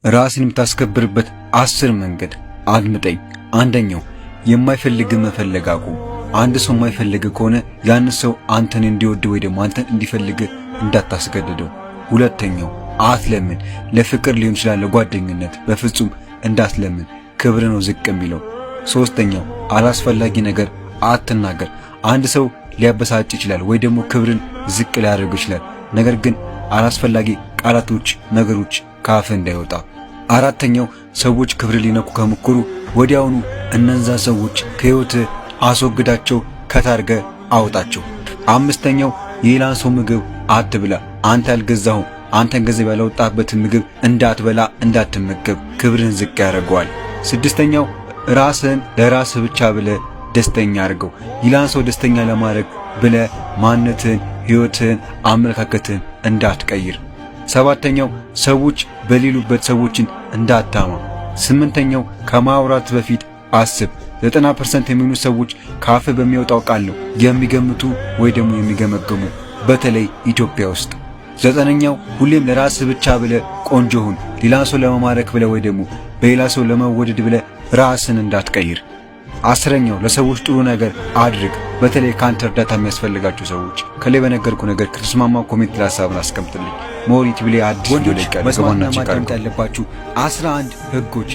ራስን የምታስከብርበት 10 መንገድ አድምጠኝ። አንደኛው የማይፈልግ መፈለግ አቁም። አንድ ሰው የማይፈልግ ከሆነ ያን ሰው አንተን እንዲወድ ወይ ደግሞ አንተን እንዲፈልግ እንዳታስገድደው። ሁለተኛው አትለምን። ለፍቅር ሊሆን ይችላል፣ ለጓደኝነት በፍጹም እንዳትለምን። ክብር ነው ዝቅ የሚለው። ሶስተኛው አላስፈላጊ ነገር አትናገር። አንድ ሰው ሊያበሳጭ ይችላል ወይ ደግሞ ክብርን ዝቅ ሊያደርግ ይችላል። ነገር ግን አላስፈላጊ ቃላቶች፣ ነገሮች ከአፍ እንዳይወጣ። አራተኛው ሰዎች ክብር ሊነኩ ከሞከሩ ወዲያውኑ እነዛ ሰዎች ከህይወት አስወግዳቸው፣ ከታርገ አውጣቸው። አምስተኛው የሌላን ሰው ምግብ አትብላ። አንተ ያልገዛኸው አንተን ገንዘብ ያላወጣበትን ምግብ እንዳትበላ እንዳትመገብ፣ ክብርን ዝቅ ያደርገዋል። ስድስተኛው ራስህን ለራስህ ብቻ ብለህ ደስተኛ አድርገው። ሌላን ሰው ደስተኛ ለማድረግ ብለህ ማንነትህን፣ ህይወትህን፣ አመለካከትህን እንዳትቀይር። ሰባተኛው ሰዎች በሌሉበት ሰዎችን እንዳታማ። ስምንተኛው ከማውራት በፊት አስብ። 90% የሚሆኑ ሰዎች ከአፍ በሚወጣው ቃል ነው የሚገምቱ ወይ ደግሞ የሚገመግሙ፣ በተለይ ኢትዮጵያ ውስጥ። ዘጠነኛው ሁሌም ለራስህ ብቻ ብለህ ቆንጆ ሁን። ሌላ ሰው ለመማረክ ብለህ ወይ ደግሞ በሌላ ሰው ለመወደድ ብለህ ራስን እንዳትቀይር። 10ኛው ለሰዎች ጥሩ ነገር አድርግ፣ በተለይ ከአንተ እርዳታ የሚያስፈልጋቸው ሰዎች። ከላይ በነገርኩ ነገር ከተስማማ comment ላይ ሀሳብን አስቀምጥልኝ። More YouTube ላይ አዲስ ወንዶች ቪዲዮ መስማትና ይለቃል። ማዳመጥ ያለባችሁ 11 ህጎች፣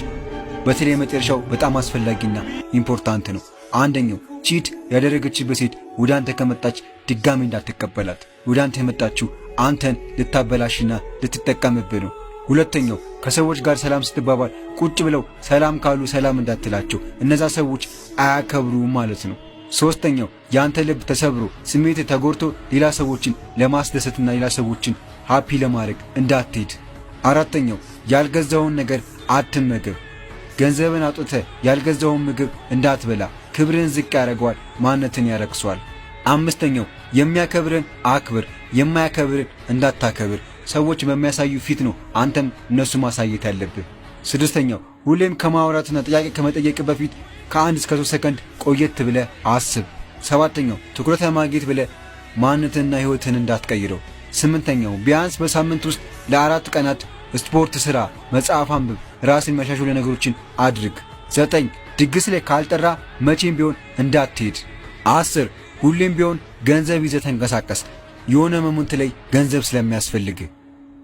በተለይ የመጨረሻው በጣም አስፈላጊና important ነው። አንደኛው cheat ያደረገችበት ሴት ወደ አንተ ከመጣች ድጋሚ እንዳትቀበላት። ወደ አንተ የመጣችው አንተን ልታበላሽና ልትጠቀምብህ ነው። ሁለተኛው ከሰዎች ጋር ሰላም ስትባባል ቁጭ ብለው ሰላም ካሉ ሰላም እንዳትላቸው፣ እነዛ ሰዎች አያከብሩም ማለት ነው። ሶስተኛው የአንተ ልብ ተሰብሮ ስሜት ተጎድቶ ሌላ ሰዎችን ለማስደሰትና ሌላ ሰዎችን happy ለማድረግ እንዳትሄድ። አራተኛው ያልገዛኸውን ነገር አትመገብ። ገንዘብን አውጥተህ ያልገዛኸውን ምግብ እንዳትበላ፣ ክብርህን ዝቅ ያደርገዋል፣ ማንነትን ያረክሰዋል። አምስተኛው የሚያከብርን አክብር፣ የማያከብርን እንዳታከብር። ሰዎች በሚያሳዩ ፊት ነው አንተም እነሱ ማሳየት ያለብህ። ስድስተኛው ሁሌም ከማውራትና ጥያቄ ከመጠየቅ በፊት ከ1 እስከ 3 ሰከንድ ቆየት ብለህ አስብ። ሰባተኛው ትኩረት ለማግኘት ብለህ ማንነትንና ህይወትን እንዳትቀይረው። ስምንተኛው ቢያንስ በሳምንት ውስጥ ለ4 ቀናት ስፖርት ስራ፣ መጽሐፍ አንብብ፣ ራስን የሚያሻሽሉ ነገሮችን አድርግ። 9፣ ድግስ ላይ ካልጠራ መቼም ቢሆን እንዳትሄድ። 10፣ ሁሌም ቢሆን ገንዘብ ይዘህ ተንቀሳቀስ። የሆነ moment ላይ ገንዘብ ስለሚያስፈልግ።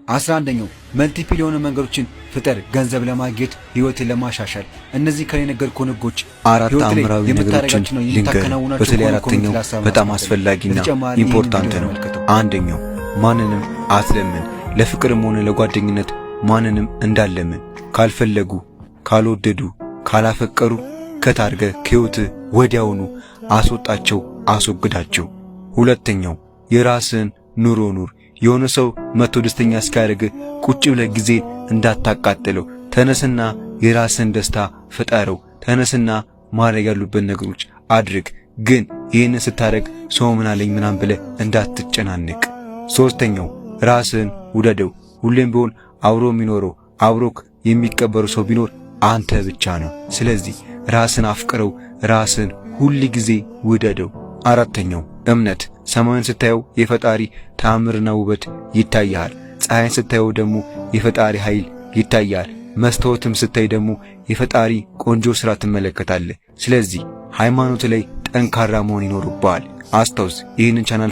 11ኛው multiple የሆነ መንገዶችን ፍጠር ገንዘብ ለማግኘት፣ ህይወትን ለማሻሻል። እነዚህ ከላይ የነገርኩህን ህጎች አራት ህይወት ላይ ተአምራዊ ነገሮችን የምታደርጋቸውና ልንገር። የምታከናውናቸው በተለይ ከሆነ አራተኛው comment ላይ ሀሳብህን በጣም አስቀምጥልኝ። አስፈላጊና በተጨማሪ ይህንን important ቪዲዮ ነው። ተመልከተው። አንደኛው ማንንም አትለምን። ለፍቅርም ሆነ ለጓደኝነት ማንንም እንዳለምን። ካልፈለጉ፣ ካልወደዱ፣ ካላፈቀሩ cut አርገህ ከህይወት ወዲያውኑ አስወጣቸው፣ አስወግዳቸው። ሁለተኛው የራስህን ኑሮ ኑር። የሆነ ሰው መጥቶ ደስተኛ እስኪያደርግ ቁጭ ብለህ ጊዜ እንዳታቃጥለው። ተነስና የራስህን ደስታ ፍጠረው። ተነስና ማድረግ ያሉብን ነገሮች አድርግ። ግን ይህንን ስታደርግ ሰው ምን አለኝ ምናምን ብለህ እንዳትጨናነቅ። ሶስተኛው ራስህን ውደደው። ሁሌም ቢሆን አብሮ የሚኖረው አብሮክ የሚቀበረው ሰው ቢኖር አንተ ብቻ ነው። ስለዚህ ራስን አፍቅረው፣ ራስን ሁል ጊዜ ውደደው። አራተኛው እምነት። ሰማዩን ስታየው የፈጣሪ ተአምርና ውበት ይታይሃል። ፀሐይን ስታየው ደግሞ የፈጣሪ ኃይል ይታያል። መስታወትም ስታይ ደግሞ የፈጣሪ ቆንጆ ስራ ትመለከታለህ። ስለዚህ ሃይማኖት ላይ ጠንካራ መሆን ይኖርብሃል። አስታውስ፣ ይህንን ቻናል